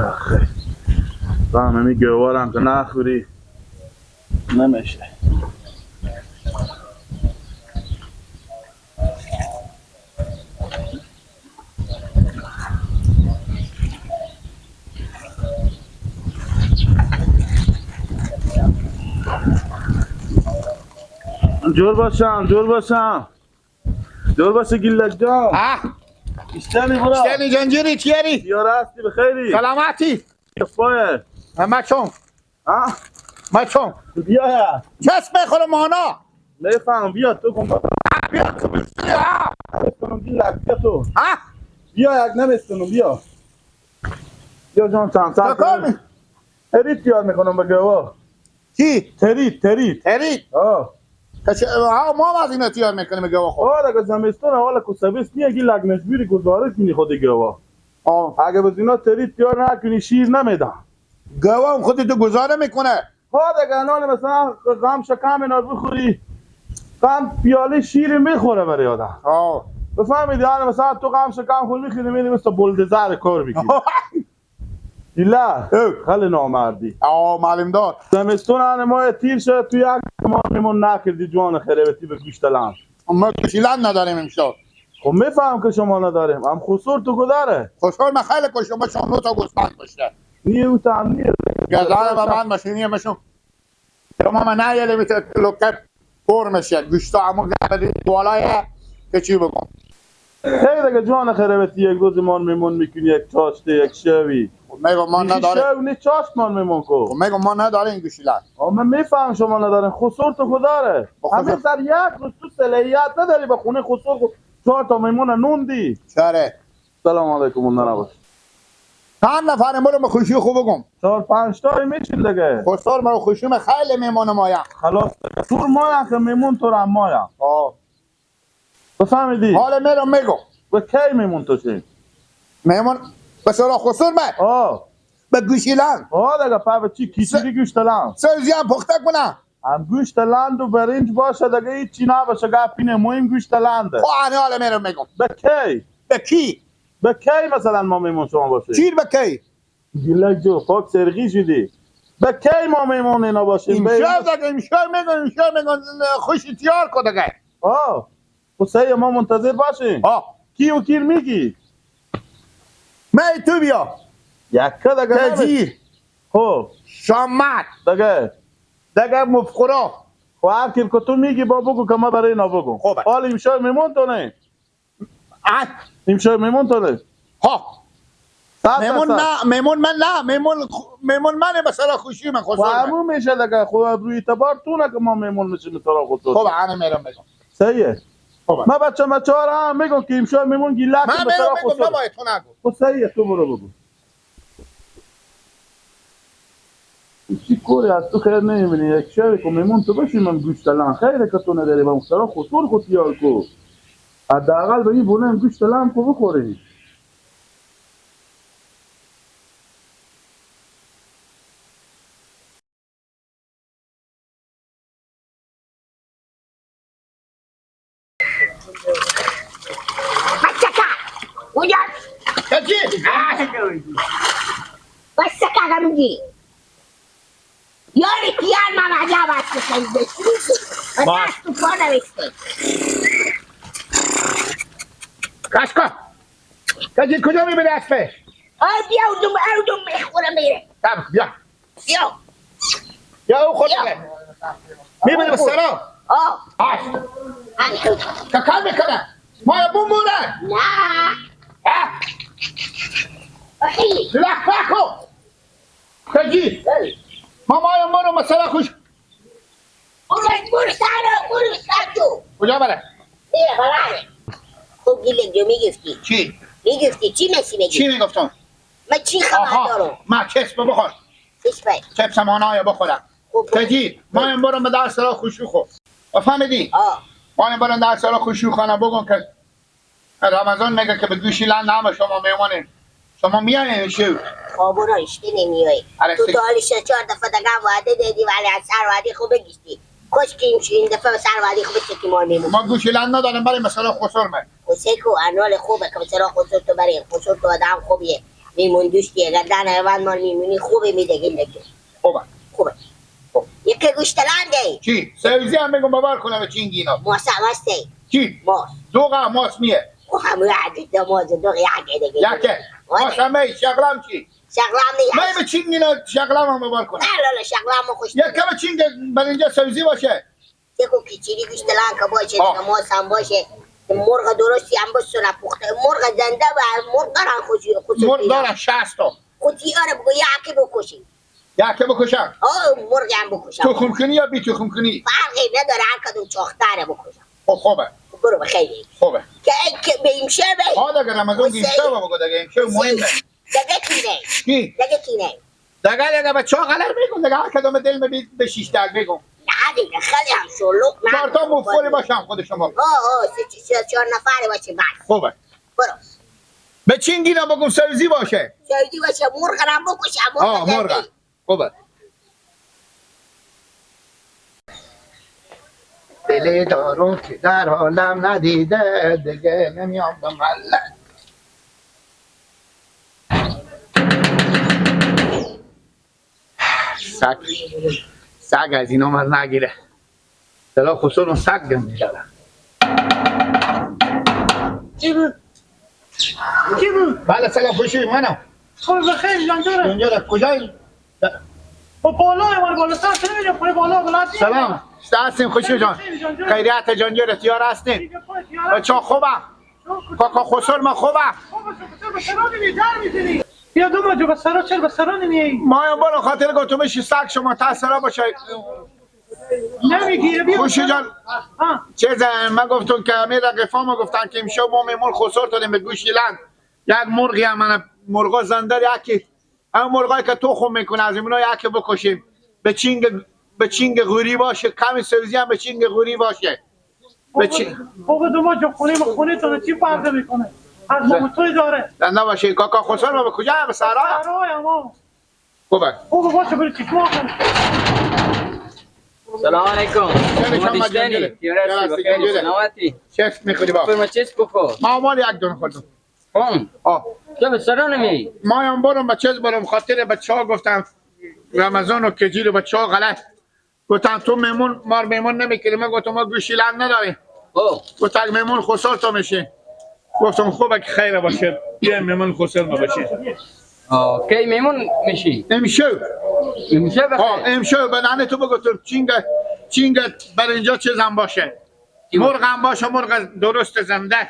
آخه فهمه می گوارم که نخوری نمیشه. جور باشم جور باشم جور باشه گیلک جان. اشتنی برا اشتنی جنجیری چیاری؟ یاره هستی بخیری؟ سلامتی پایه مچون ها؟ مچون بیا یا چسب بخور مانا نفهم بیا تو کن بیا تو بیا گیلک بیا تو ها؟ بیا یک نمیستونم بیا بیا جان چند ساعت کار تریت یاد میکنم به گوا چی؟ تریت تریت تریت؟ آه ها ما از اینا تیار میکنیم گوا خود. آره که زمستون حالا که سبس نیه گیلک مجبوری گزارش میدی خود گوا. آه اگه به اینا تریت تیار نکنی شیر نمیدن. گوا هم خودت گزاره میکنه. ها دیگه الان مثلا غم شکم اینا بخوری غم پیاله شیر میخوره برای آدم. آه بفهمیدی الان مثلا تو غم شکم خود میخوری میری مثل بلدزر کار میکنی. ایلا خیلی نامردی. آه معلم دار. زمستون الان ما تیر شد تو یک ما میمون نکردی جوان خربتی به گوشت لند. ما گوشت لند نداریم امشب. خب میفهم که شما نداریم. هم خسور تو گداره. خسور من خیلی کشم ما شما تا گوسفند کشته. نیه او تا هم نیه. گزاره و من ماشینیه مشون. شما من نه یه میشه لوکت پر میشه گوشتا اما گردی بالای که چی بگم. خیلی دیگه جوان خربتی یک روز مان میمون میکنی یک چاشته یک شوی. میگم ما نداریم. شو نه چاشت مان میمون کو. میگم ما نداریم گوشت لند. من میفهم شما ندارین خسور تو خداره. همه در یک روز تو صلاحیت نداری به خونه خسور خود چهار تا میمون نوندی. چاره. سلام علیکم اون نباش. چند نفر برو به خوشی خوب بگم. 4 5 تا میشین دیگه. خسور ما خوشی ما خیلی میمون مایا. خلاص تو مایا که میمون تو را مایا. آه. بفهمیدی؟ حالا میرم میگم. به کی میمون تو چی؟ میمون به سرا خسور من. آه. به گوشی لند. آه دیگه پا چی کیچری گوشت لند. سوزی هم پخته کنم. هم گوشت لند و برنج باشه دیگه هیچ چی نباشه گپی نه مهم گوشت لنده. خب حالا میرم میگم. به کی؟ به کی؟ به کی مثلا ما میمون شما باشه؟ چیر به کی؟ گیلک جو پاک سرغی شدی. به کی ما میمون اینا باشیم؟ امشب دیگه امشب میگم امشب میگم خوش تیار کن دیگه. آه خب ما منتظر باشیم. آه کی و کی میگی؟ من تو بیا. یکه دیگه تجی. خب شامت دیگه دیگه مفخورا. خب هر کی که تو میگی با بگو که ما برای اینا بگم. خب حالا امشب میمون تو نه؟ امشب میمون تو نه؟ ها میمون نه میمون من نه میمون میمون منه مثلا خوشی من خسور من. همون میشه دیگه. خب روی اعتبار تو نه که ما میمون میشیم مثلا خسور. خب انا میرم میگم. صحیحه. خب من بچه بچه‌ها هم میگم که امشب میمون گیلک من مثلا میرم میگم خسور. بابا تو نگو. خب صحیحه تو برو بگو. چی کوری از تو خیر نمیبینی یک شبی که میمون تو بشی من گوشت لند خیره که تو نداری با مثلا خسور خود تیار کو حداقل به این بونه گوشت لند کو بخوری. یاری پیار من عجب است که خیلی و دست تو پا نوشته. کشکا کجی کجا میبری اسبه؟ آه بیا اودم میخورم میره. تم بیا بیا یا او خود میبری به سرا. آه ککل میکنه مایا بوم بوره. نه لخ نکن کجی ما مایا برو مثلا خوش برو سر برو سر تو کجا بره؟ میره بره. خب گیلک جو میگفتی چی؟ میگفتی چی مسی میگی؟ چی میگفتم؟ من چی خبر دارم؟ ما چسب بخور. چسب چپس مانایا بخورم. کجی مایا برو به در سرا خوشو خو فهمیدی؟ مایا برو در سرا خوشو خانه بگم که رمضان میگه که به گوشی لند نام شما میمونین شما میایین شو خب برو اشتی نمیای تو تا حالی 4 دفعه دیگه وعده دادی ولی از سر وعده خوب بگشتی خوش که این دفعه سر وعده خوب بشه که ما میمون ما گوشی لند ندارم برای مثلا خسور من خسه کو انوال خوبه که مثلا خسور تو برای خسور تو آدم خوبیه میمون دوستی اگر دن حیوان مال میمونی خوبه میده گله خوبه خوبه. یکی گوشت لنده چی؟ سوزی هم بگم ببر کنه به چینگینا ماس هم هسته چی؟ ماس دو ماس میه او هم یکی دو ماس دو یکی دیگه یکی ماس هم می شغلم چی؟ شغلم نیست من به چینگینا شغلم هم ببر کنه نه لالا شغلم خوش یکی به چینگ برینجا سوزی باشه یکو کیچیری گوشت لنگ باشه دیگه ماس هم باشه مرغ درستی هم بسونه پخته مرغ زنده و مرغ دارن خوشی مرغ دارن 60 تا خوشی آره بگو یکی بکشی یکی بکشم آه مرغ هم بکشم تخم کنی یا بی تخم کنی فرقی نداره هر کدوم چاختره بکشم خب خوبه برو بخیری خوبه که به امشب ها دیگه رمضان امشب بگو دیگه امشب مهمه دیگه کینه کی دیگه کینه دیگه دیگه بچا غلط میگم دیگه هر کدوم دل می به 6 تا بگم نه دیگه خیلی هم شلوغ نه چهار تا مفوری باشم خود شما آه سه چهار نفره باشه بس خوبه برو به چینگینا بگم سوزی باشه سوزی باشه مرغ هم بکشم آه مرغ خوبه دل دارم که در عالم ندیده دیگه نمیام به محله سگ سگ از اینا من نگیره دلا خصوصا سگ گم میدارم چی بود؟ چی بود؟ بله سلام خوشی منم خب بخیر جان جان کجایی؟ با بالا مال بالا سر نمیدونم خونه بالا بلند سلام هستیم خوشی جان خیریت جان جان تیار هستین بچه خوبه کاکا خسر ما خوبه بیا دو ماجو بسرا چرا بسرا نمیایی ما هم بالا خاطر گفتم بشی سگ شما تاثیر باشه نمیگیره بیا خوشی جان چیز من گفتم که امیر رقیفا ما گفتن که امشب ما میمون خسر دادیم به گوشی لند یک مرغی هم من مرغا زنده یکی هم مرغایی که تخم میکنه از اینا یکی بکشیم به چینگ غوری باشه کمی سبزی هم به چینگ غوری باشه بابا دو ما جو خونه ما خونه تو چی فرق میکنه از ما توی داره زنده باشه کاکا خسر ما به کجا به سرا سرای ما خوبه خوبه باشه برو چشما کن سلام علیکم سلامتی چیف میخوری با فرما چیز بخور ما مال یک دونه خوردم خون آه تو به سرا نمی ما هم برم به چیز برم خاطر بچه‌ها گفتم رمضان و کجیل و بچه‌ها غلط گفتن تو میمون مار میمون نمیکنی من گفتم ما گوشی لند نداریم گفت میمون خسر تو میشه گفتم خوبه که خیر باشه بیا میمون خسر ما باشه کی میمون میشی امشب امشب آه امشب به ننه تو بگو تو چینگ بر اینجا چیزم باشه مرغ هم باشه مرغ درست زنده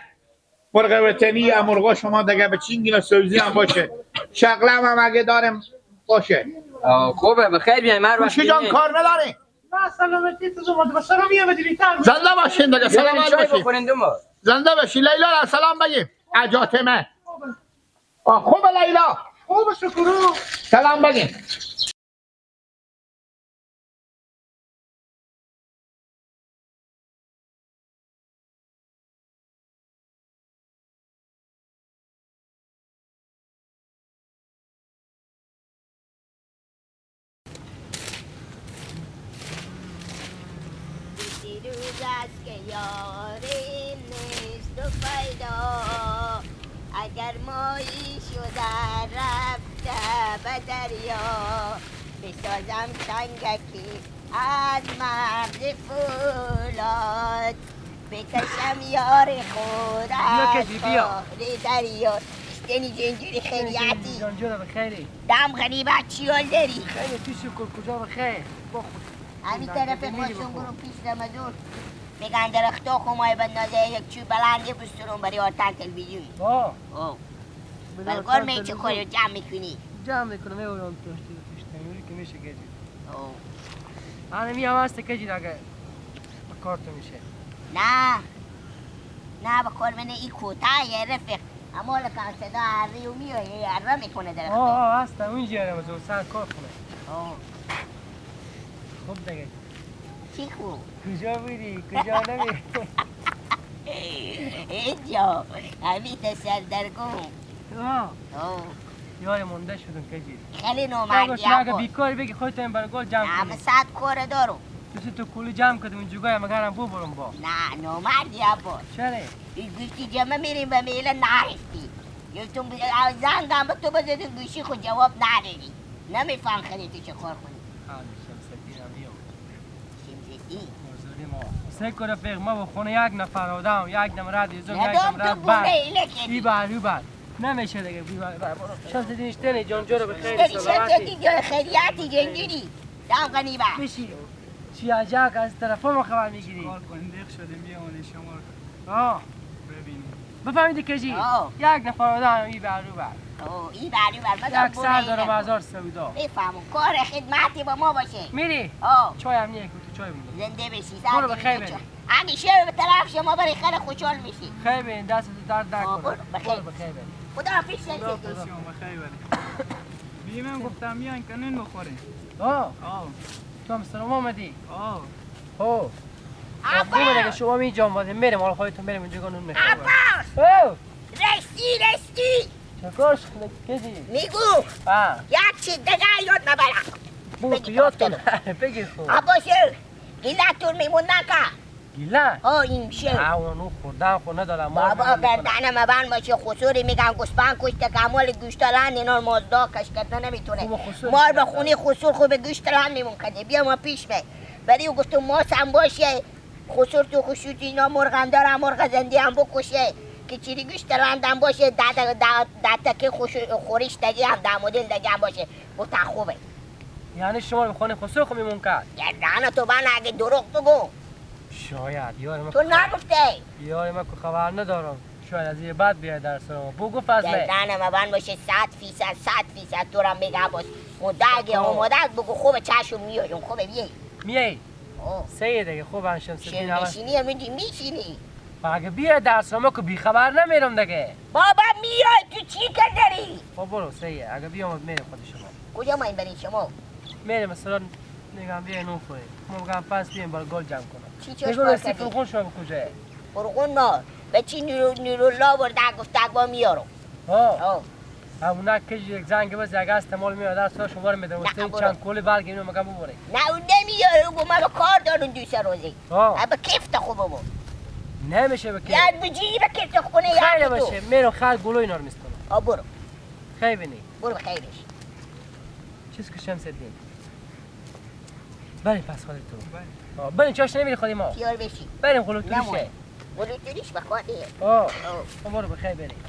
مرغ وطنی مرغ شما دیگه به چینگ سوزی هم باشه شغلم هم اگه دارم باشه خوبه بخیر بیایم هر وقت جان کار نداری نه سلامتی تو زمان بسرا میام دیریتر زنده باشین دیگه سلامت باشین زنده باشین لیلا سلام بگیم اجاتمه خوبه لیلا خوبه شکرو سلام بگیم یاریم نیست و پیدا اگر مایی شده رفته به دریا بسازم چنگکی از مغز فولاد بکشم یار خود از بحر دریا اشتنی جنجری خیریتی جنجره بخیری دم غریبه چیال داری؟ خیلی تو شکر کجا بخیر همین طرف خودشون برو پیش رمضان میگن درختا خمای بندازه یک چوب بلندی بسترون برای آتن تلویزیون آه بلگار می چه کاری جمع میکنی؟ جمع میکنم میورم تو تنوری که میشه گجی آنه می هم هسته کجی اگه کارتو میشه نه نه به کار منه ای کوتاه رفیق اما لکن صدا هری و میایه اره میکنه درختا آه هسته اونجا رمزون سر کار کنه خوب دیگه چی خوب؟ کجا بودی؟ کجا نمی؟ اینجا همین سردرگم آه یار مونده شدم کجی خیلی نامردی اگه بیکاری بگی خودت این برگل جمع کنی نه صد کار دارم تو تو کلی جمع کردم اون جوگای مگرم ببرم با نه نامردی عباس چرا؟ گوشتی جمع میریم به میله نرفتی یکتون زنگم به تو بزدیم گوشی خود جواب ندادی. نمیفهم خیلی تو چه کار کنی. شمس‌الدین هم بیام. شمس‌الدین؟ سه که رفیق ما با خونه یک نفر آدم یک نمرد یزم یک نمرد بر ای بر او بر نمیشه دیگه. شمس‌الدین اشتنی جان جو رو به خیر سلامتی. شمس‌الدین جان خیریتی جنگیری دم غنی بر بشی چی عجب از طرف ما خبر میگیری. کار کنیم دیخ شدیم بیامونی شما رو ببینیم. بفهمیدی کجی یک نفر آدم ای بر او بر ای بر او بر یک سر دارم هزار سودا. بفهمون کار خدمتی با ما باشه. میری؟ چای هم نیه که تو چای بودم. زنده بشی. برو بخیر بریم. همیشه به طرف شما برای خیلی خوشحال میشی. خیر بریم دست درد نکنه. برو بخیر بریم. خدا حافظ. خدا حافظ شما بخیر بریم. بیمم گفتم میان که نون بخوریم. تو هم سلام آمدی؟ خب خوبه دیگه شما می جان بازیم میریم حالا خودتون بریم اونجا نون میخوریم. عباس رسی چه کار شده کسی؟ میگو یک چیز دیگه یاد نبرم. بگو یاد کن بگی خوب. عباس گیلتون میمون نکن. گیله؟ این شه اونو خوردن خود ندارم. بابا گردن من باشه خسوری میگن گوسفند کشته که مال گوشت لند اینا مازدا کش کرده نمیتونه. مال به خونی خسور خوب گوشت لند میمون کرده. بیا ما پیش به ولی او گفتم ماس هم باشه خسور تو خشوت اینا مرغم دارم مرغ زنده هم بکشه که چیری گوشت لند هم باشه ده تکه خورش دیگه هم ده مدل دیگه هم باشه. گفت خوبه. یعنی شما به خونه خسور خو میمون کرد؟ گردن تو من اگه دروغ بگو شاید یار من تو نگفته. یار من که خبر ندارم شاید از یه بعد بیای در سر ما بگو فضله. گردن من باشه 100% 100% تو را میگه عباس مدگ آماده بگو خوبه چشم میایم خوبه بیای میای سه دیگه خوب شمس‌الدین نشینی میگی میشینی. اگه بیای در سر ما که بی خبر نمیرم دیگه. بابا میای تو چی کردی؟ خب برو سه اگه بیام میرم خود شما. کجا ما این برین شما؟ میرم مثلا میگم بیای نون خوریم. ما میگم پس بیایم بار گل جمع کنم. چی چش کار کردی؟ فرقون شما کجاه؟ فرقون ما به چی نورالله برده گفت با میارم. همونا که یک زنگ بز یک از تمال میاد در سر شما رو میدم. چند کلی برگ اینو میگم ببره. نه اون نمیاره اون ما کار دارون دو سه روزی. ابا کیفت خوبه بابا. نمیشه به کیف. یاد بجی به کیفت خونه یاد. خیلی باشه میرم خر گلو اینا رو میستونم. برو. خیلی بینی. برو خیلی بشی. چیز که شمس‌الدین. بریم پس خودت تو. بریم چاش نمیری خودی ما. تیار بشی. بریم قلوتوریشه. قلوتوریش بخوادیه. برو بخیر بریم.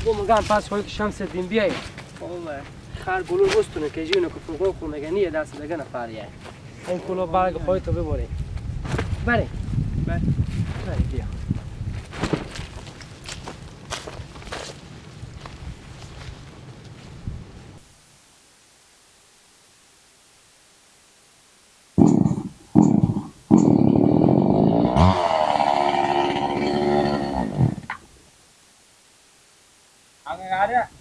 بو میگم پس خودت شمس‌الدین بیای. خر گلو بستونه که جیونو که فرقون خون میگه نیه دست دیگه نفریه. این کلو برگ خودتو ببری. بریم. بریم بیا.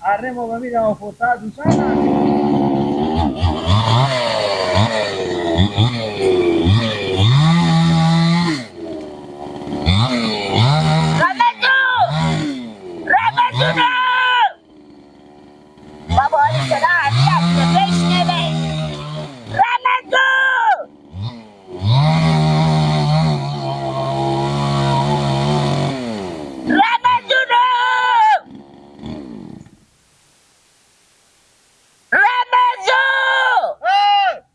اره ما میرم فرصت دوستان. رمضان بابا حالی صدا همیت بشنوه. رمضان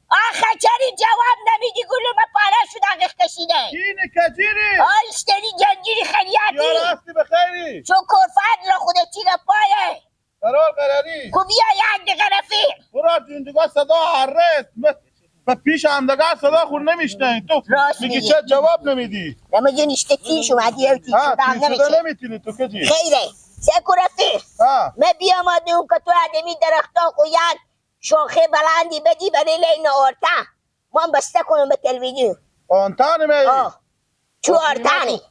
آخه چرا جواب نمیدی؟ گلو من پاره شد عقیق کشیده. کینه کجیری؟ آیشتری جنجیری خریتی. یار هستی بخیری. چون کرفت را خودت چی پایه؟ قرار قراری. کو بیا یک دقیقه رفیق. برو جون دیگه صدا هرست. به پیش هم دیگه صدا خور نمیشنی تو. میگی چه جواب نمیدی؟ رمضان اشته تیش اومدی او تیش شده هم نمیشه. نمیتونی تو کجی؟ خیره. سکو رفیق. من بیام آدم که تو آدمی درختا خو یک شاخه بلندی بدی برای لین آرتا من بسته کنم به تلویزیون. آنتان می؟ چو آرتانی؟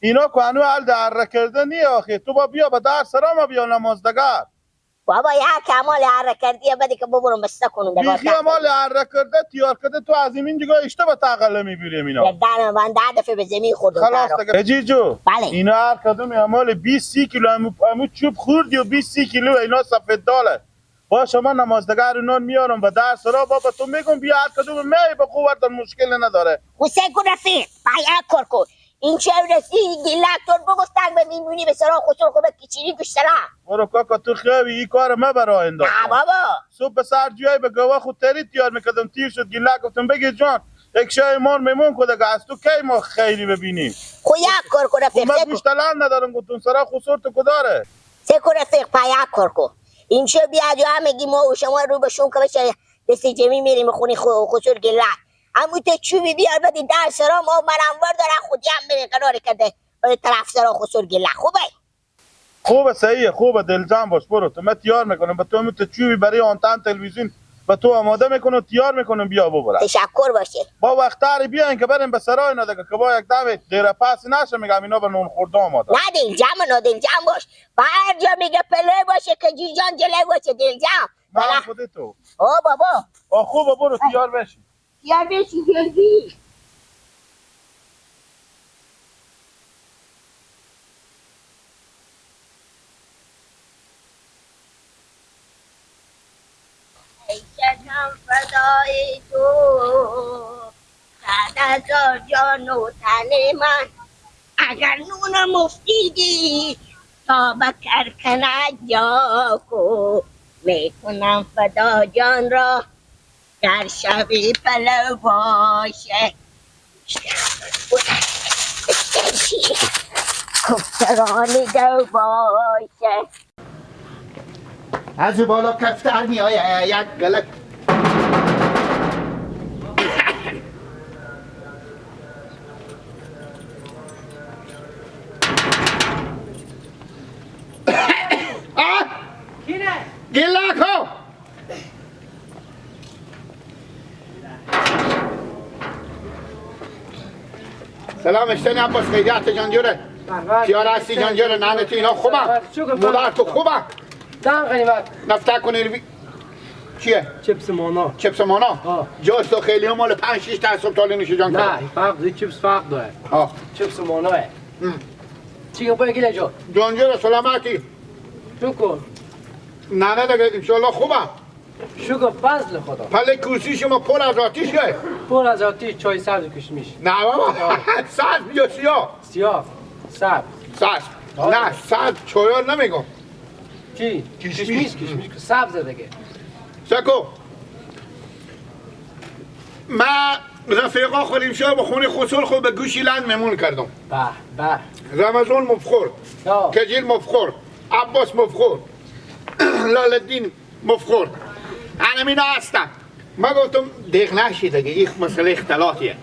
اینا که هنو حل در کرده نیه آخه. تو با بیا به در سرا ما بیا نمازدگر. بابا یک کمال هر کردیه بده که ببرم بسته کنم. بیخی مال هر کرده تیار کرده تو از این جگاه اشته به تقله میبریم اینا. گردن من 10 دفعه به زمین خوردم. خلاص دیگه اجیجو. بله. اینا هر کدوم مال 20 30 کیلو امو چوب خوردی و 20 30 کیلو اینا سفید داله. باشه من نمازدگر نان میارم به در سرا بابا تو میگم بیا هر کدوم می به قوت مشکل نداره. حسین کن رفیق باید کار کن. این چه رسی گلک تو بگفتن به میمونی به سرا خسرو خوبه کچینی گوشتلا. برو کاکا تو خیابی این کار ما برای انداخت. نه بابا. صبح به سر جوی به گواه خود تری تیار میکردم تیر شد گلک گفتم بگی جان یک شای مار میمون کده که از تو کی ما خیری ببینیم. خو یک کار کن رفیق. من گوشت لند ندارم گفتم سرا خسرو تو کداره. سه کن رفیق پایا کار کن. این چه بیاد یا میگی ما و شما رو به شون که بشه دست جمی میریم خونی خسرو گلک. همون تو چوبی بیار بدی در سرا ما منور دارن خودی هم میره قرار کرده طرف سرا خسرو گلک. خوبه؟ خوبه صحیحه خوبه دلجان باش برو تو من تیار میکنم به تو تو چوبی برای آنتن تلویزیون به تو آماده میکنم تیار میکنم بیا ببر. تشکر باشه. با وقت بیاین که بریم به سرای اینا دیگه که با یک دم دیر پس نشه میگم اینا به نون خورده آماده. نه دلجان نه دلجان باش. هر جا میگه پله باشه که جیجان جلو باشه دلجان. نه خودت تو. او بابا. آ خوبه برو تیار بشی. تیار بشی جلدی. شدم فدای تو صد هزار جان و تن من اگر نون مفتیدی تا به کرکنک جا کو میکنم فدا جان را در شبی پلو باشه کفتران دو باشه. از بالا کفتر می آید یک گلک گلک ها. سلام اشتنی عباس خیریت جان جوره تیار هستی جان جوره ننه تو اینا خوبم مادر تو خوبم دم غنیمت نفته کنی چیه؟ چیپس مانا. چیپس مانا؟ جاست تو خیلی هم مال 5 6 تا صبح تالی نوش جان. نه فرق داره چیپس فرق داره. چیپس ماناه. چی گفت گیله جان؟ جان جوره سلامتی. شکر. نه نه دیگه انشالله خوبم. شکر فضل خدا. پله کرسی شما پر از آتیشه. پر از آتیش چای سبز کشمیش. نه بابا سبز یا سیاه؟ سیاه. سبز. سبز. نه سبز چای نمیگم. چی؟ کشمیش کشمیش سبز دیگه. سکو ما رفیقا خوریم شب خونه خسرو خود به گوشی لند ممون کردم. به به. رمضان مفخور، کجیل مفخور، عباس مفخور، لالدین مفخور. انا مینا هستم. ما گفتم دیگ نشی دیگه این مسئله اختلاطیه.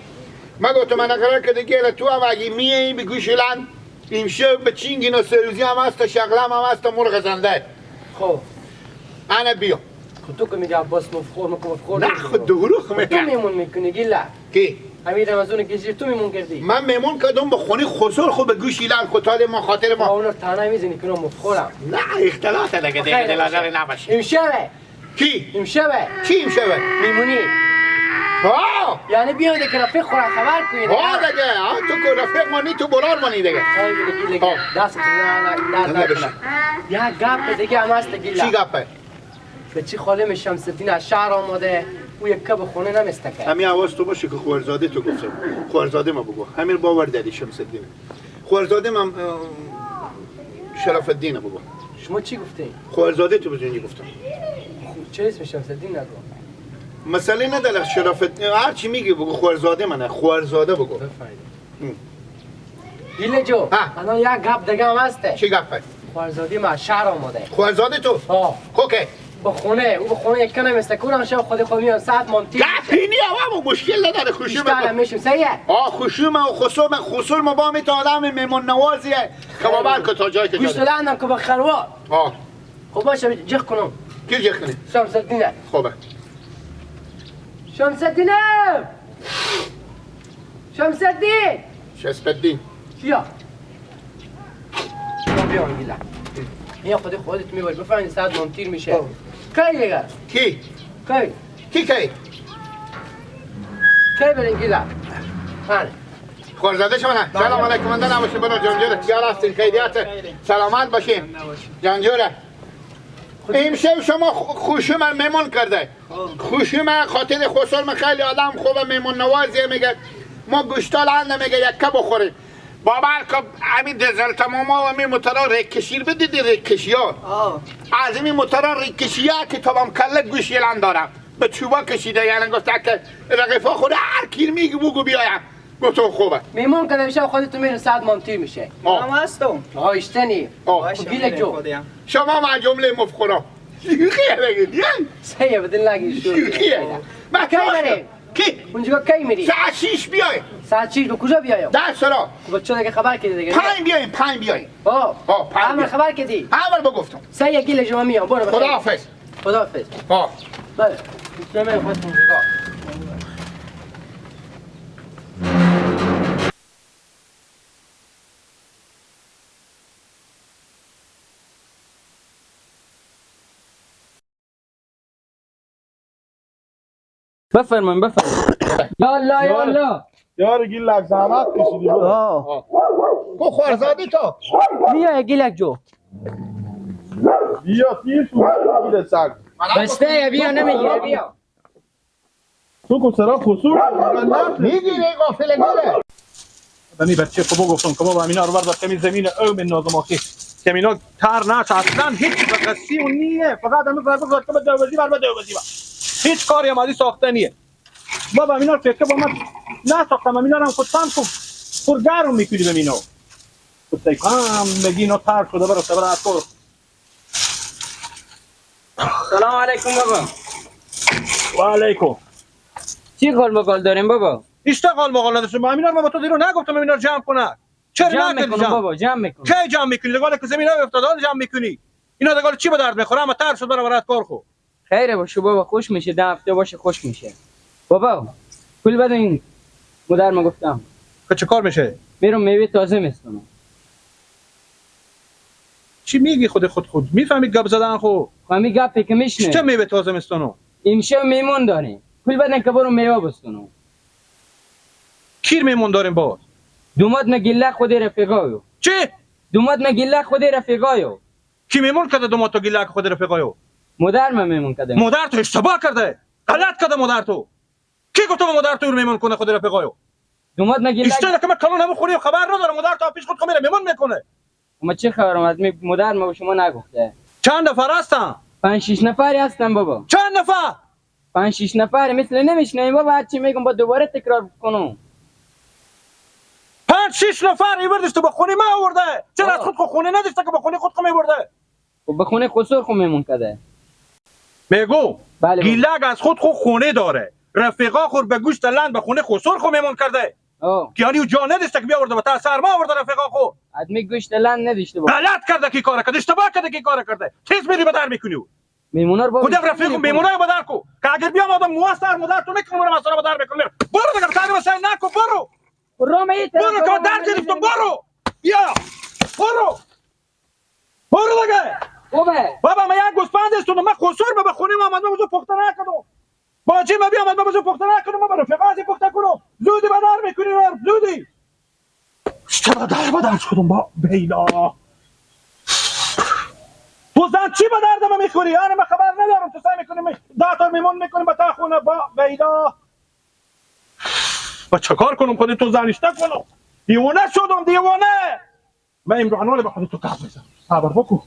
ما گفتم من قرار که دیگه تو هم اگه میای به گوشی لند امشب به چینگ و سروزی هم هست شغلم هم هست مرغ زنده. خب انا بیا. خب تو که میگی عباس مفخور مفخور. نه خود دروغ میگم. تو میمون میکنی گیله. کی؟ امیر رمضان گیزیر تو میمون کردی. من میمون کردم به خونه خسرو خود به گوشی لند خطال ما خاطر ما. اونو تنها میزنی که مفخورم. نه اختلاط دیگه دیگه دل نباشه. امشب کی؟ امشب چی امشب؟ میمونی. ها یعنی بیاید که رفیق خورا خبر کنید. ها دیگه ها تو که رفیق مانی تو برار مانی دیگه. خیلی دیگه دست نه نه یا گپ دیگه هم هست گیلا. چی گپه؟ به چی خاله شمس الدین از شهر آماده او یک کب خونه نمیستکه. همین حواس تو باشه که خورزاده تو گفتم. خورزاده ما بگو. همین باور داری شمس الدین. خورزاده من شرف الدین بگو. شما چی گفتین؟ خورزاده تو بزنی گفتم. چه اسم شمس الدین نگو. مسئله نداره شرافت هر چی میگی بگو خورزاده منه خورزاده بگو. بفرمایید. گیله جو الان یک گپ دیگه هم هسته. چی گپه؟ خورزاده ما شهر آماده. خورزاده تو؟ ها. اوکی. با خونه او به خونه یک کنم استکونم شب خود میان ساعت مانتی. گپی نی آقا مشکل نداره خوشی من. میشیم سیه. آ خوشی من و خسرو من خسرو ما با می تا آدم مهمون نوازیه. که باور که تا جایی که گوشت لندم که با خلوا. آ. خب باشه جخ کنم. کی جخ کنی؟ شمس الدین. خوبه. شمس الدین شمس الدین شمس الدین بیا بیا گیلا بیا خودت میبری بفهمی ساعت مانتیر میشه. کی دیگه؟ کی؟ کی؟ کی کی؟ کی برین گیلا؟ بله خورزاده شما نه. سلام علیکم من نباشه برا جان جوره تیار هستین خیریت سلامت باشین جان جوره. امشب شما خوشی من مهمان کرده. خوشی من خاطر خسر من خیلی آدم خوبه، مهمان نوازیه، میگه ما گوشتال هنده، میگه یکه بخوریم. بابر که همین دزل تماما و همین موترا رکشیر بدیدی رکشی ها از این موترا رکشی ها که تمام کله گوش یلان دارم به چوبا کشیده، یعنی گفته که رقیفا خوره هر کیر میگه بگو بیایم. گفتم خوبه میمون که امشب خودتون میرین ساعت مامتیر میشه. ما هستم. آیشتنی گیلک جو شما من جمله مفخورا شوخیه بگید سیه بدین لگی شوخیه. کی بریم؟ کی؟ اونجا کی میری؟ ساعت 6 بیای. ساعت 6 به کجا بیایم؟ ده سرا. خب چرا دیگه خبر کردی دیگه؟ 5 بیایم، 5 بیایم. آه اول خبر کردی؟ اول بگفتم. سه گیل شما میام. برو بخیر. خداحافظ. خداحافظ. آه بله. شما خودتون نگاه. بفرمایید بفرمایید. یا الله یا الله. یار گیلک زحمت کشیدی برو. بخور زادی تو. بیا گیلک جو. بیا تیر تو گیل سگ. بسته بیا نمیگیره بیا. تو که سرا خسور میگیره قافله گیره. بنی بچه خب گفتم که بابا اینا رو بردار کمی زمین او من نازم آخی که اینا تر نش اصلا هیچ قصی و نیه، فقط همین فرق که به دوزی بر دوزی هیچ کاری هم ازی ساخته نیه. بابا اینا رو فکر با من نساختم، اینا رو هم خود سم کن پر گرم میکنی به اینا. خود هم بگی اینا تر شده برو برو از کار. سلام علیکم بابا. و علیکم. چی قول مقال داریم بابا؟ اشتغال مقال نداشتم. اینا رو با تو دیرو نگفتم اینا رو جمع کنه. چرا جمع میکنم بابا؟ جمع میکنم. کی جمع میکنی؟ دگاله که زمین افتاده جمع میکنی. اینا دگاله چی به درد میخوره؟ اما تر شد برو برات کار خو. خیره باشه بابا، خوش میشه، 10 هفته باشه خوش میشه. بابا پول بدین مادر ما گفتم. که چه کار میشه؟ میرم میوه تازه میستونم. چی میگی خود خود خود؟ میفهمی گپ زدن خو؟ همین گپی که میشنه. چه میوه تازه میستونم؟ امشب میمون داریم. پول بدین که برو میوه بستونم. کیر میمون داریم باز؟ دوماد مگیله خود رفیقایو. چی؟ دوماد مگیله خود رفیقایو. کی میمون کرده دوماد تو گیله خود رفیقایو؟ مادر من میمون کرده. مادر تو اشتباه کرده، غلط کرده مادر تو. کی گفت به مادر تو میمون کنه خود رفیقایو؟ دوماد مگیله اشتباه که من کلون همون خونی خبر ندارم. مادر تو پیش خود میره میمون میکنه. ما چه خبرم از مادر ما به شما نگفته. چند نفر هستن؟ 5 6 نفری هستن بابا. چند نفر؟ 5 6 نفر مثل نمیشنویم بابا، هر چی میگم با دوباره تکرار کنم. 5 6 نفر ایوردش تو به خونه ما آورده. چرا از خود خونه نداشته که به خونه خود میبرده؟ خب به خونه خسر خو میمون کرده. میگو بله گیلک از خود خو خونه داره، رفیقا خور به گوشت لند به خونه خسر خو میمون کرده. یعنی او جا نداشته که بیاورده به تا سرما آورده رفیقا خو. ادمی گوشت لند نداشته بابا. غلط کرده کی کار کرده، اشتباه کرده کی کار کرده. تیز میری به در میکنی او. میمونا رو خودم رفیقم میمونا رو بدر کو که اگر بیام آدم مو سر مادر تو نکنم برم اصلا بدر میکنم. برو دیگه سر مسای نکو برو. برو می برو که در گرفتم برو. بیا برو. برو دیگه. بابا ما یک گوسفند استونم من خسر به خونه ما آمدم بزو پخته نکنم. باجی ما بیامد ما بزو پخته نکنم، ما برو فقازی پخته کنم. زودی بدر میکنی رو زودی. چرا در بدر شدم با بیلا. تو زن چی به درد ما میخوری؟ یعنی من خبر ندارم تو سعی میکنی 10 تا میمون میکنی به تا خونه با بیلا. با چه کار کنم خودی تو زنیشته کنم؟ دیوانه شدم دیوانه. من امروز به خودی تو گپ میزنم. صبر بکن.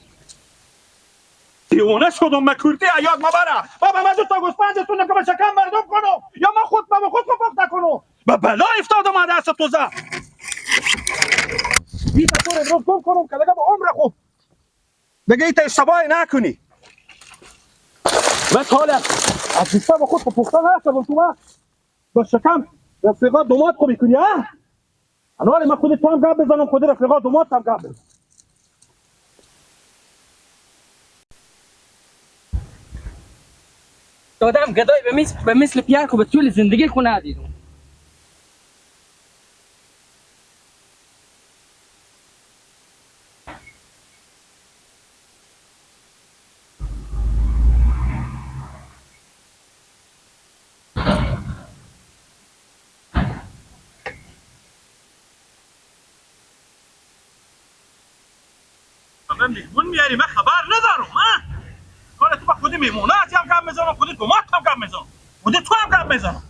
دیوانه شدم من کورتی عیاد ما بره. بابا من دو تا گوسفند تو نکم شکم مردم کنم یا من خود بابا خود پخته کنم. به بلا افتادم از دست تو زن. این تو امروز گم کنم که دیگه به عمر خود دیگه ایت اشتباه نکنی. بس حالا از حساب خود پخته نشدم تو من با شکم رفیقا دومات خو میکنی ها؟ انوار من خودت تو هم گپ بزنم خود رفیقا دومات هم گپ بزنم. دادم گدای به مثل پیر خو به طول زندگی خو ندیدم. من میهمون میاری من خبر ندارم ها؟ حالا تو با خودی میمونه هم گپ میزنم، خودی تو هم گپ میزنم، خودی تو هم گپ میزنم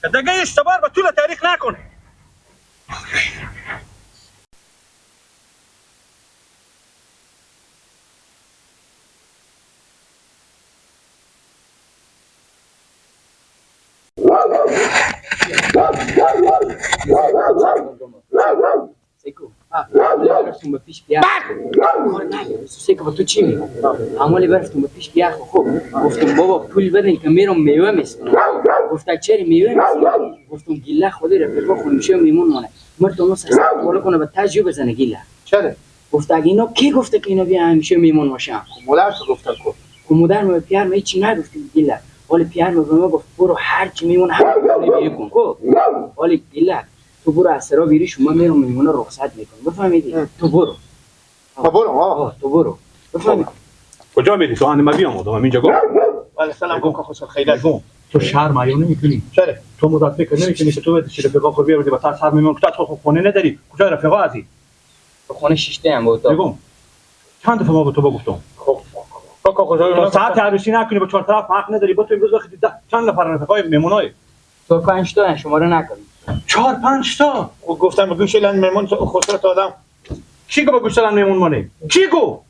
که دیگه اشتباه به طول تاریخ نکنه. برفتم به پیش بیاخ. سیکو تو چی میگی؟ عمالی برفتم به پیش بیاخ. خب گفتم بابا پول بدین که میرم میوه میسکنم. گفت چرا میوه میسکنم؟ گفتم گیله خودی رفیقا خود میشه میمون مانه. مرد تو سر بالا کنه به تجربه بزنه گیله. چرا؟ گفت اگه اینا کی گفته که اینا بیا همیشه میمون باشن؟ مادر تو گفته کو. خب مادر ما پیار ما هیچی نگفتیم گیله. ولی پیار ما به ما گفت برو هر چی میمون هر کاری بکن. خب ولی گیله تو برو از سرا بیری شما میرم میمونه رخصت میکنم. بفهمیدی؟ تو برو. ما برو ها. تو برو. بفهمیدی؟ کجا میری؟ تو ما بیام آدم اینجا گفت. ولی سلام گفت خوش خیلی تو شرم عیان نمیکنی. چرا؟ تو مدت فکر نمیکنی که تو به رفیقا خود بیاوردی با سر میمون که تو خونه نداری. کجا رفیقا هستی؟ خونه شیشته هم بود. میگم چند دفعه ما به تو گفتم. خب کاکا خدا ساعت عروسی نکنی با چهار طرف حق نداری. با تو امروز وقتی چند نفر رفیقای میمونای؟ تو 5 تا شماره نکنی. 4 5 تا. گفتم به گوش لند میمون خسرت آدم. کی گفت به گوش لند میمون مانه؟ کی گفت؟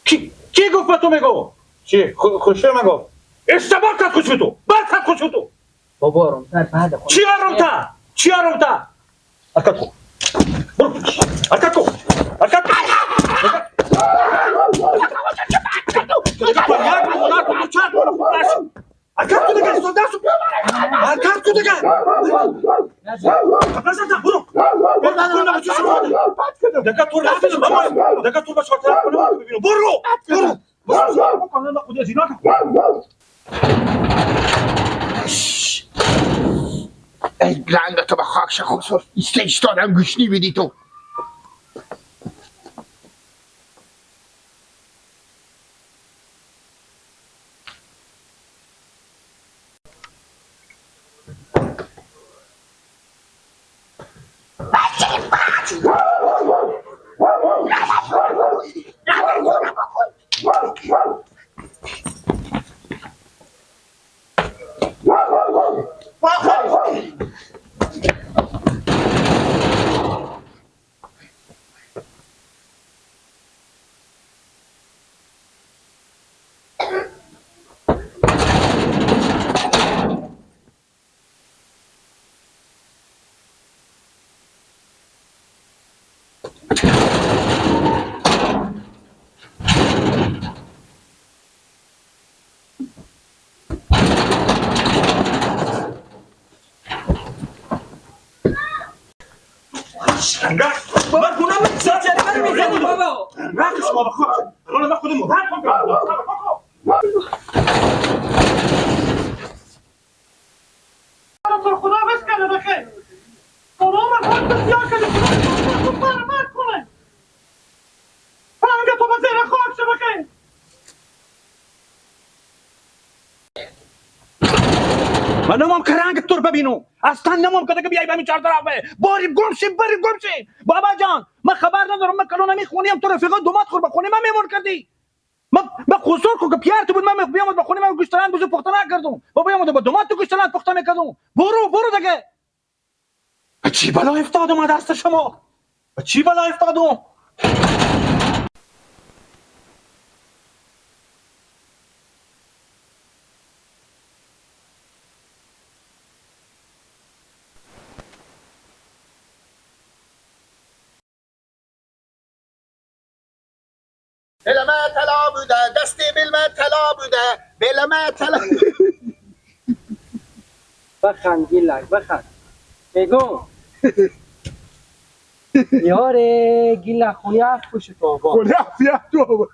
کی گفت به تو میگو؟ چی؟ خوشم میگفت. اشتباه کرد خوش تو. برکت خوش تو. بابا آرومتر بعد خونه. چی آرومتر؟ چی آرومتر؟ حرکت کن. برو. حرکت کن. حرکت کن. حرکت کن دیگه. حرکت کن دیگه. برو. دیگه تو رفتی بابا. دیگه تو باش خاطر کنم ببینم. برو. برو. برو. کانال خودی از اینا. ای رنگ تو به خاک خسرو ایستادم گوشنی بدی تو. خدا بس کنه بخیر. خدا من خود بسیار کنه. خدا فرمان کنه. فرانگه تو به زیر خاک شو بخیر. من نمام که رنگ تو رو ببینم. اصلا نمام که دیگه بیای به همین چهار طرفه. بریم گم شیم، بریم گم شیم. بابا جان من خبر ندارم، من کلون میخونیم تو رفیقا دومات خور به خونه من میمون کردی. من خسور کو که پیار تو بود، من بیام به خونه من گوشت بزو پخته نکردم. بابا بیام با دومات تو گوشت پخته میکردم. برو برو دیگه. چی بلا افتادم از دست شما؟ چی بلا افتادم؟ دلم طلا بوده دستی بلم طلا بوده بلم طلا. بخند گیلک بخند. بگو یاره گیلک خونی هفت پشت تو آباد. خونی هفت یار تو آباد.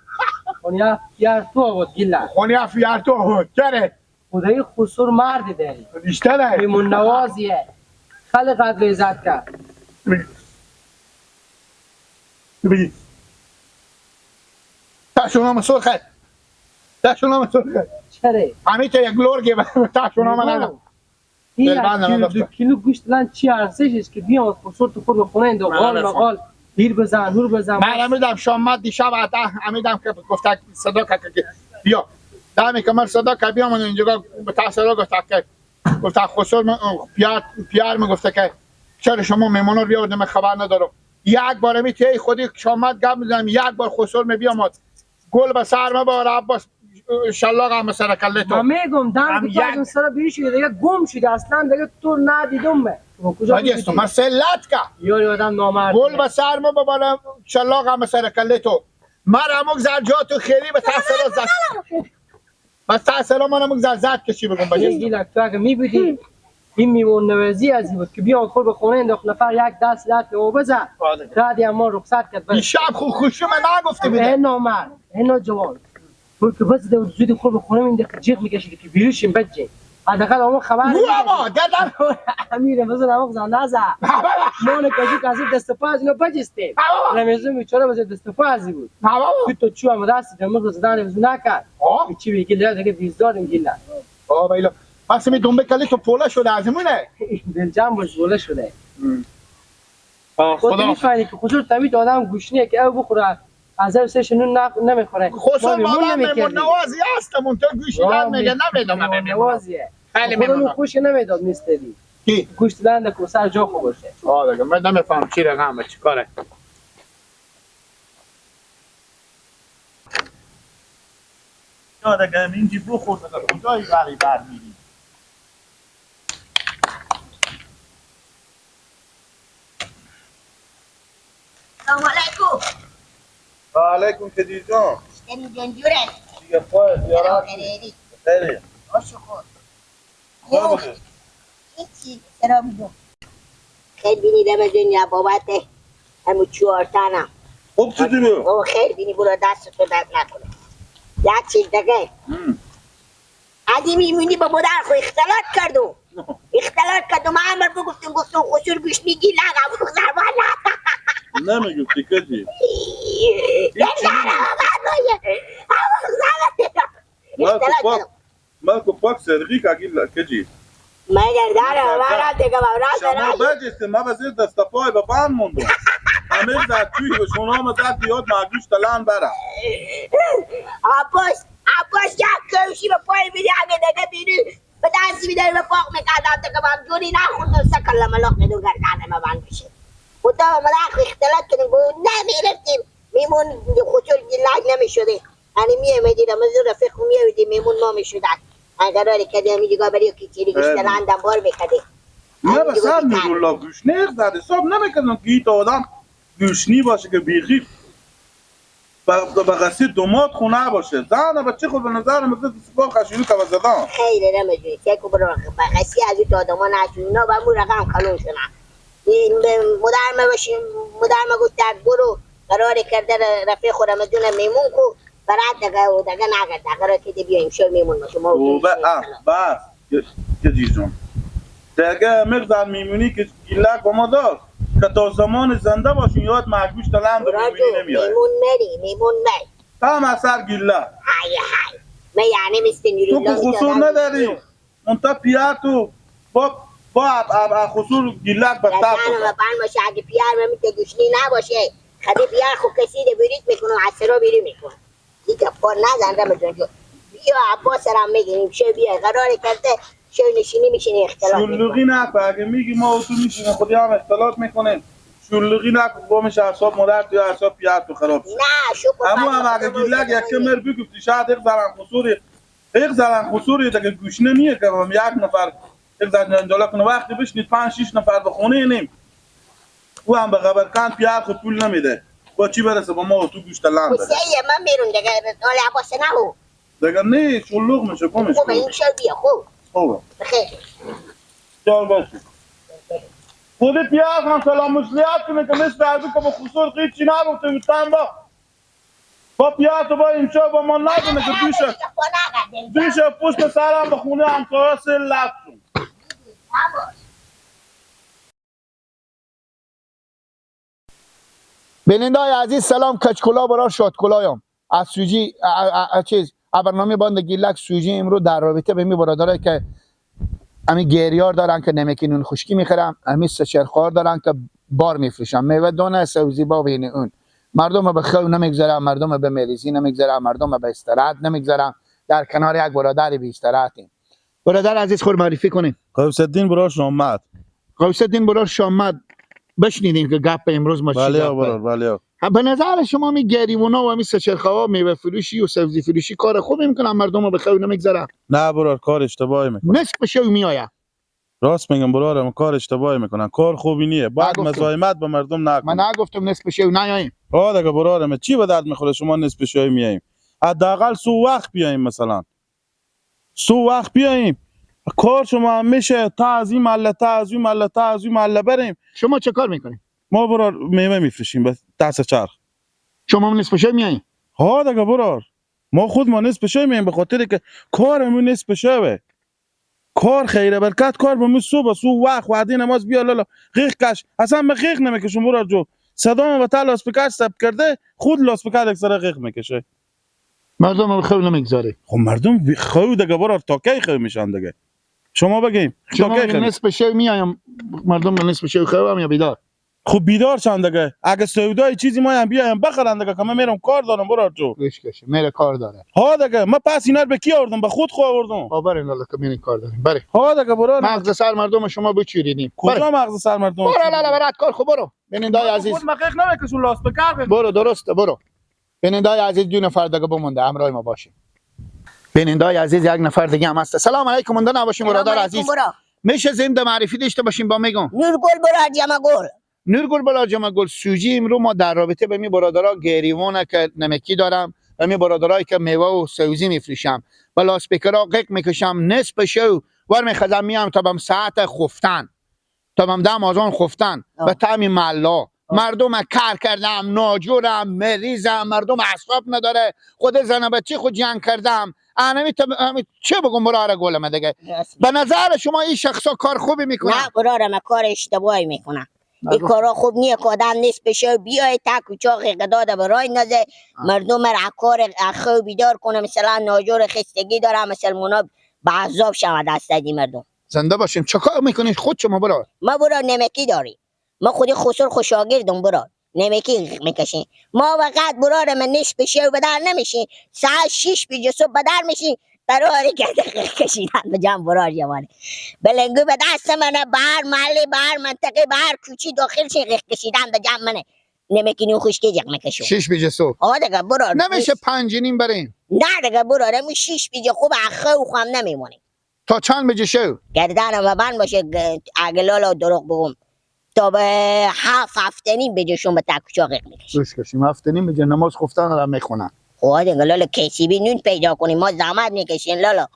خونی هفت یار تو آباد گیلک. خونی هفت یار تو آباد. چره؟ خدای خسور مرد داری. بیشتره. میمون نوازیه. خیلی قدر عزت کرد. بگی. تاشونا مسرخه. تاشونا مسرخه. چرا؟ همین تا یک لورگه تاشونا من ندم. این 2 کیلو گوشت لن چی ارزشش که بیام خسور تو خود خونه این دو قال مقال دیر بزن هور بزن. من امیدم شام دیشب عطا امیدم که گفت صدا که بیا دمی که من صدا که بیام اینجا به تاثیر گفت که گفت خسر من پیار میگفته که چرا شما مهمونا رو بیاوردم من خبر ندارم. یک بار می تی خودی شامت گپ میزنم، یک بار خسر می بیامد گل به سر ما بار عباس شلاق هم سر کله تو. من میگم دم که تو از سر بیری شده دیگه گم شده اصلا دیگه تو ندیدم من. کجا بودی؟ من سلت که یاری آدم نامرد گل به سر ما بابا شلاق هم سر کله تو. من اموک زر جا تو خیلی به تاثیر زد. بس تاثیر من اموک زر زد کشی بگم بجست. تو اگه میبودی این میمون نوازی از بود که بیان خور به خونه انداخت نفر یک دست لط او بزد ردی ما رخصت کرد. این شب خو خوشو من نگفته بوده. این نامرد این جوان بود که بس زود خور به خونه مینداخت جیغ میکشید که بیروشیم بچه حداقل اون خبر بابا گردن امیر بزن امو زن نزد ما نکشی کسی دست پا از اینا بجستیم رمضان بیچاره بز دست پا از بود تو چو هم دست دماغ زدن بز نکرد چی بگی دیگه بیزاریم گیلا بابا ایلا پس می دنبه کلی تو پوله شده از مونه دلجم باش پوله شده. خدا میفهمی که خسر تمیز آدم گوشنیه که او بخوره از هر سش نون نمیخوره. خسر آدم مهمون نوازی هست من تو گوشی در میگه نمیدونم مهمون نوازیه. خیلی مهمون خوش نمیداد میستدی کی گوشت لند که سر جا خوب باشه. آه دیگه من نمیفهم چی رقمه چی کاره. یا دیگه اینجی بخور دیگه کجایی ولی برمیری. سلام علیکم. و علیکم کدیر جان. چطوری جنجوره؟ دیگه پای زیارت. خیلی. باشه خود. خوب. هیچی سلام جون. خیلی بینی رمضان یا بابت همون چهارتنم. خوب چطوری؟ بابا خیلی بینی برو دست تو درد نکنه. یک چیز دیگه. از این میمونی با مادر خو اختلاط کردم. اختلاط کردم. من امر بگفتم گفتم خسور گوش میگی نه قبول زربان نه. نمیگفتی کجی؟ مالکو پاک سرغی که کجی؟ مگر داره من دیگه شما بجسته ما بزیر دست پای به بند موندم همه زد توی به شما هم زد بیاد مگوش تلن برم عباس عباس یک کوشی به پای میدی اگه دیگه بینی به دستی میداری به پاک میکردم دیگه من جوری نخوردم سکل ملاق میدون گردن ما بند بشه خدا ما اختلاط کنیم بود نمیرفتیم میمون خسور گیلک نمیشده یعنی میامدی رمضان رفیق میامدی میمون ما میشدن قرار کردیم دیگه برای کیچری گوشت بار میکردی نه بس هم میگولا گوش نه زده حساب نمیکردم که این آدم گوشنی باشه که بیخی به قصی دومات خونه باشه زن بچه خود به نظر مثل سپاه خشونی که زدن خیلی رمضان چه که برو به قصی از این آدما نشون اینا با مو رقم کلون شدن مدار ما باشیم مدار ما گفت برو قرار کرده رفیق رمضان میمون کو برات دیگه و دیگه نگرد قرار که بیایم شو میمون باشه ما بس کجی جون دیگه مقدار میمونی که گیلک با ما داشت که تا زمان زنده باشین یاد مجبوش تلند و میمونی نمیاد میمون مری میمون مری هم اثر گیله های های من یعنی مثل تو که خسور نداری منتها پیار تو با خسور گیلک به تر بان باشه اگه پیار من میته گوشنی نباشه خدی پیار خو کسی ده بریت میکنم عصرا بیری میکنم دیگه پا نزن رمضان جو بیا عباس را میگیریم شو بیا قرار کرده شو نشینی میشینی اختلاط شلوغی نکن اگه میگی ما تو میشینه خودی هم اختلاط میکنه شلوغی نکن با میشه اعصاب مادر تو اعصاب پیار تو خراب نه شو اما هم اگه گیلک یک مر بگفتی شاید یک زرن خسوری یک زرن خسوری دیگه گوشنه نیه که هم یک نفر یک زرن جنجالا کنه وقتی بشنید 5 6 نفر به خونه نیم او هم به خبرکان پیار خود پول نمیده با چی برسه با ما و تو گوشت لند بره من میرون دیگه حال عباس نه هو دیگه نه شلوغ میشه گمش خوبه این شو بیا خوب خوبه بخیر جان باشی خود پیاز هم سلام مسلیت کنه که مثل عربی که با خسور قیچی نگفته بودن با پیاز تو با امشب با ما ندونه که دوشه پشت سرم به خونه همسایه سه لب بینندای عزیز سلام کچکلا برا شادکلایم از سوجی چیز برنامه باند گیلک سوجی امروز در رابطه به می برادرای که امی گریار دارن که نمکی نون خشکی میخرن، امی سچرخوار دارن که بار میفروشن، میوه دونه سبزی با بین اون مردم به خو نمیگذرن، مردم به مریضی نمیگذرن، مردم به استراحت نمیگذرن. در کنار یک برادر بیستراحتیم. برادر عزیز خود معرفی کنیم. غوث الدین برار شامد. غوث الدین برار شامد. بشنیدیم که گپ امروز ما چی بله گپه. برار بله. به نظر شما می گریونا و می سچرخوا میوه فروشی و سبزی فروشی کار خوب میکنن مردم رو به خیر نمیگذرن؟ نه برار کار اشتباهی میکنن. نصف شو میآید. راست میگم برارم کار اشتباهی میکنن. کار خوبی نیه. باید مزاحمت به مردم نکنن. من نگفتم نصف شو نیاییم. آ دیگه برارم چی به درد میخوره شما نصف شو میاییم؟ حداقل سو وقت بیاییم، مثلا سو وقت بیاییم کار شما هم میشه تا از این محله تا از این محله تا از این محله بریم. شما چه کار میکنید؟ ما برار میوه میفروشیم به دست چرخ. شما هم نصف شب میایین؟ ها دیگه برار ما خود ما نصف شب میاییم به خاطر که کارمون نصف شبه. کار خیره برکت کار به صبح سو وقت وعده نماز بیا لالا غیق کش اصلا من غیق نمیکشم برار جو صدام به تا لاسپیکر ثبت کرده خود لاسپیکر یک سره غیق میکشه. مردم خو نمیگذاره. خب مردم خو دیگه برار تا کی خو میشن دیگه؟ شما بگیم شما نصف شب میایم مردم نصف شب خو هم یا بیدار؟ خب بیدار شن دیگه. اگه سودای چیزی ما هم بیایم بخرن دیگه که من میرم کار دارم برار جو. گوش کشه میره کار داره. ها دیگه من پس اینا رو به کی آوردم؟ به خود خو آوردم. ها برین لالا که میرین کار داریم. بره. ها دیگه برار مغز سر مردم شما بچیرینیم. کجا مغز سر مردم؟ برو لالا برات کار خو برو. ببینید عزیز. خود مقیق نمیکشون لاس بکر. برو درسته برو. بینندای عزیز دو نفر دیگه بمونده همراه ما باشیم. بینندای عزیز یک نفر دیگه هم هست. سلام علیکم مونده نباشیم برادر عزیز. میشه زنده معرفی داشته باشیم با میگم. نورگل برار جمع گل. نورگل برار جمع گل. سوژی امرو ما در رابطه به می برادرا گریوانه که نمکی دارم و می برادرایی که میوه و سوزی میفروشم و لاسپیکرا قیق میکشم نصف شو ور میخزم میام تا بم ساعت خفتن تا بم دم آزان خفتن و تعمی ملا مردم کار کردم ناجورم مریضم مردم اعصاب نداره خود زن بچه خود جنگ کردم انمی چه بگم برار گلم دیگه. به نظر شما این شخصا کار خوبی میکنن؟ نه برار من کار اشتباهی میکنن. این کارا خوب نیه که آدم نیست بشه بیای تا کوچاق قداده برای نزه مردم را کار خو بیدار کنه. مثلا ناجور خستگی داره مسلمونا به عذاب شود دست دی مردم. زنده باشیم. چه کار میکنید خود شما برار؟ ما برار نمکی داریم. ما خودی خسر خوشاگردم برار نمکی میکشیم. ما وقت برار من نصف شو بدر نمیشیم. ساعت 6 بجه صبح بدر میشیم برار که کشیدن به جان برار جوانه بلنگو به دست منه به هر محله به هر منطقه به هر کوچی داخل شین قیق کشیدن به جان منه نمکی نو خشکی جق میکشم 6 بجه صبح. آه دیگه برار نمیشه 5:30 بریم؟ نه دیگه برار همون 6 بجه خوب اخه و خم نمیمونه. تا چند بجه شو؟ گردنم بند باشه اگه لالا دروغ بگم تا به 7-7:30 بجه شون به تکوچا قیق میکشیم. گوش کشیم 7:30 بجه نماز خفتن رو میخونن. خب دیگه لالا کسی نون پیدا کنیم ما زحمت میکشیم لالا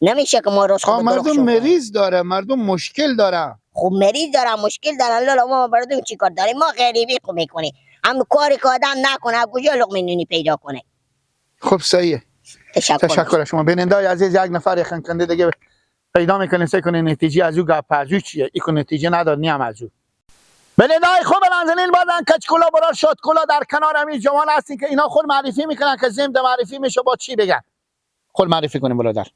نمیشه که ما روز خود مردم مریض داره مردم مشکل داره. خب مریض داره مشکل داره لالا ما مردم چیکار داریم؟ ما غریبی خو میکنیم هم کاری که آدم نکنه کجا لقمه نونی پیدا کنه؟ خب صحیحه. تشکر شما. بینندای عزیز یک نفر یخنکنده دیگه پیدا میکنه سعی کنه نتیجه از او گپ از او چیه ایکو نتیجه نداد نیم از او. بینندای خوب نازنین بازن کچکولا برار شادکولا در کنار همین جوان هستین که اینا خود معرفی میکنن که زنده معرفی میشه با چی بگن. خود معرفی کنیم برادر.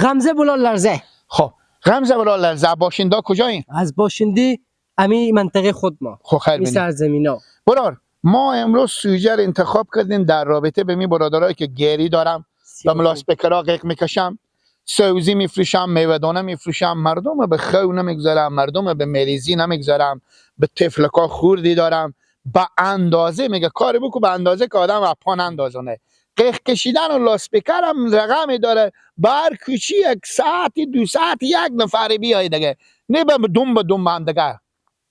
غمزه بلا لرزه. خب غمزه بلا لرزه باشنده کجایین؟ از باشنده امی منطقه خود ما. خب خیر بینیم. سرزمینا. برار ما امروز سوژه رو انتخاب کردیم در رابطه به می برادرایی که گری دارم و ملاس بکرا قیق میکشم سوزی میفروشم میوه دانه میفروشم مردم به خو نمیگذارم مردم به مریضی نمیگذارم به طفلکا خوردی دارم به اندازه میگه کاری بکو به اندازه که آدم اپان اندازونه. قیق کشیدن و لاسپیکر هم رقمی داره بر کوچی 1 ساعت 2 ساعت یک نفری بیای دیگه نه به دوم به دوم هم دیگه.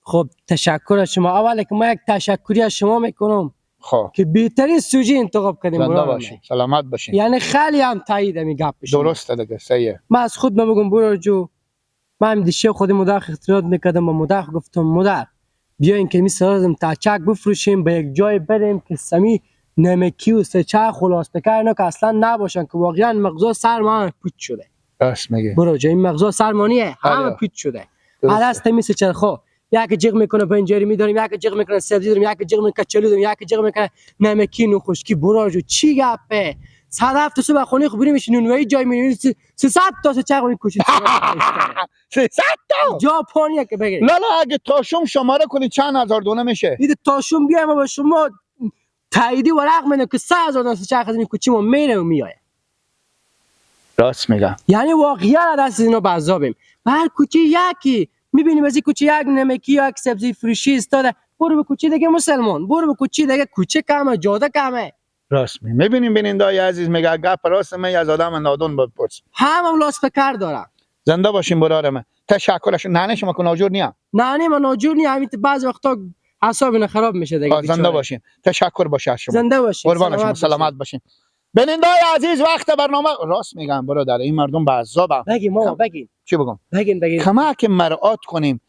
خب تشکر از شما. اول که ما یک تشکری از شما میکنم خب که بهترین سوژه انتخاب کردیم. زنده باشین سلامت باشین. یعنی خیلی هم تایید می گپ شما درسته دیگه صحیحه. من از خود ما بگم برو جو من هم دیشه خود مدر اختلاط میکردم با مدر گفتم مدر بیاین که می سازم تا چک بفروشیم به یک جای بریم که سمی نمکی و سچه خلاص بکر اینا که اصلا نباشن که واقعا مغزا سر ما پوچ شده. راست میگه برو جو این مغزا سرمانیه همه پوچ شده. از تمی سچرخو یک جیغ میکنه پنجری میداریم یک جیغ میکنه سبزی داریم یک جیغ میکنه کچلو داریم یک جیغ میکنه نمکی نون خشکی. برو جو چی گپه 7 صبح خونه خو بریم نونوایی جای میریم 300 تا سه چرخ میکشید 300 تا ژاپنیه که بگیرید. لالا اگه تاشم شماره کنی چند هزار دونه میشه؟ دیگه تاشم بیایم با شما تاییدی ورق منه که 3000 دونه سه چرخ از این کوچیمون میره و میایه. راست میگم. یعنی واقعا دست اینا به عذابیم. هر کوچه یکی میبینیم، از این کوچه یک نمکی یا یک سبزی فروشی ایستاده، برو به کوچه دیگه مسلمان، برو به کوچه دیگه، کوچه کمه، جاده کمه. راست می میبینیم. بینندای عزیز، میگه گپ راست می از آدم نادون بپرس. هم لاس فکر داره. زنده باشین برار من. تشکرش. نه شما که ناجور نیم. نه من ناجور نیم، همین بعضی وقتا اعصاب اینا خراب میشه دیگه. زنده بیچاره. باشین. تشکر باشه از شما. زنده باشین. قربان شما، سلامت باشین. بینندای عزیز، وقت برنامه راست میگم برادر، این مردم به عذابم. بگی ماما، بگی. چی بگم؟ بگین بگین. کمک مرعات کنیم،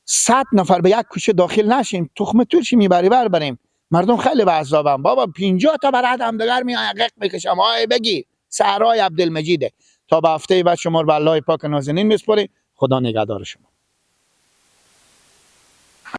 100 نفر به یک کوچه داخل نشیم، تخم تورشی میبری بر بریم. مردم خیلی به عذابم بابا، 50 تا برات هم دگر می قق میکشم. آی بگی سرای عبدالمجیده. تا به هفته بعد شما رو به الله پاک نازنین میسپاریم. خدا نگهدار شما.